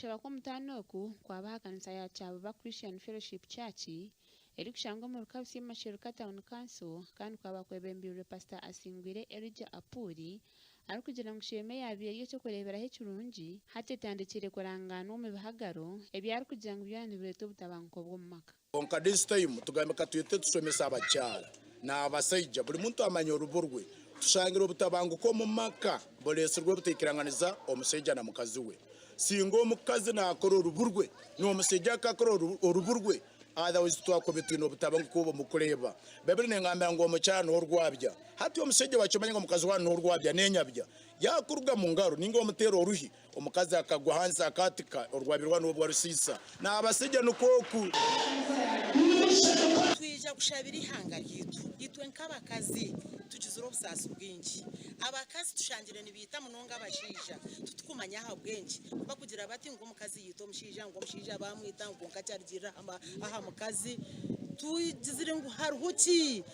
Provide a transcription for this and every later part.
Okushaba kw'omutaano oku kwaba aha kanisa ya Kyabuba Christian Fellowship Church erikushangwa omuri Kabusye Masheruka Town Council kandi kwaba kwebembeirwe Pastor Asingwire Elijah Apuuli arikugira ngu Sheema eyaabaire eri eky'okureeberaho ekirungi hati etandikire kurangaanwa omu bihagaro ebi arikugira ngu byona nibireeta obutabanguko bw'omu maka. Kwonka this time tugambe katwete tushomese abakyara nabasaija buri muntu amanye orubu rwe. Tushangire obutabanguko omu maka buresirwe obutaikiranganiza omusaija na mukazi we. Singa omukazi nakora orubu rwe nomusaija akakora orubu rwe otherwise twakuba twine obutabanguko obu mukureba. Baibuli nengambira ngu omukyara norwabya. Hati omusaija wakimanya ngu omukazi wawe norwabya nenyabya yakuruga mungaro ninga omuteera oruhi Omukazi akagwa ahansi akaatika, orwabirwa n'obwo arusiisa. N'abasaija nikwo oku. Twija kushabira eihanga ryaitu. Itwe nk'abakazi tugizire obusaasi bwingi. Abakazi tushangire nibaita munonga abashaija. Titukumanya ahabw'enki. Ku bakugira bati ngu omukazi yaita omushaija, ngu omushaija baamwita ngu kwonka kyarugirira aha mukazi. Tugizire ngu hariho ki?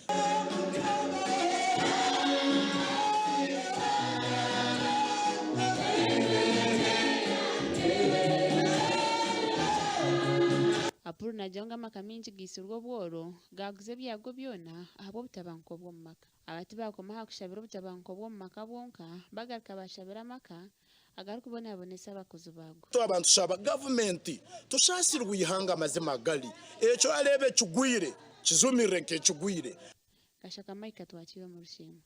Apuru naagira ngu amaka maingi gaitsirwe obworo, gaaguza ebyago byona ahabw'obutabanguko bw'omu maka. Aba tibaakoma aha kushabira obutabanguko bw'omu maka bwonka, bagaruka baashabira amaka agarikubonabonesa abakozi baago. Twaba nitushaba gavumenti tushaasirwe eihanga amazima gari ekyo areeba ekigwire kijumirire nk'ekigwire. Kashaka Micah Twakire omu Rushenyi.